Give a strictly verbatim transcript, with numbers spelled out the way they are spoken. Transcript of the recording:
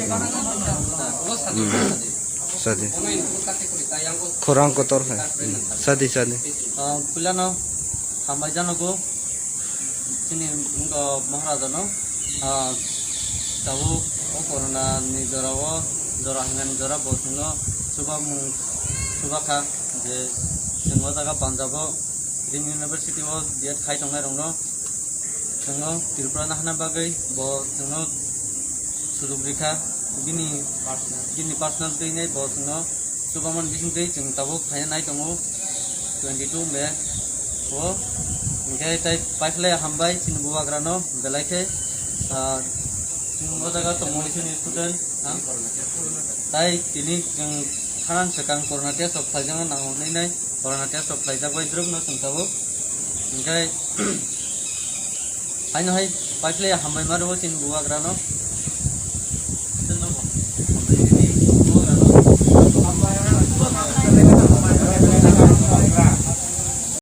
Hmm. Sadi. Khorang kotor hai. Hmm. Sadi, sadi. Ah, puilano hambai janogo. Chini wngkha Maharajano, ah, tabuk o corona ni jora o, jora hwnani jora bo chwngno chubamung chubakha je chwng o jaga Punjab o Rim University o B Ed khai tongnai rokno chwngno Tripura nahana bagwi bo chwngno sujuk rikha, bini, bini personal twi nai bo chwngno Chubaman bisingtwi chwng tabuk phaina nai tongo twenty two May o. Hwnkhe tai paiphlai hambai chini bubagrano belai khe, ah, chwng o jaga tongmani chini student, ah, tai tini chwng khanan swkang corona test rok khlaijak nango nai nai corona test rok khlaijak bai drupno chwng tabuk. Hwnkhe Haino hai paiphlai hambai ma rwo chini bubagrano. Chwngno bo. Hambai chini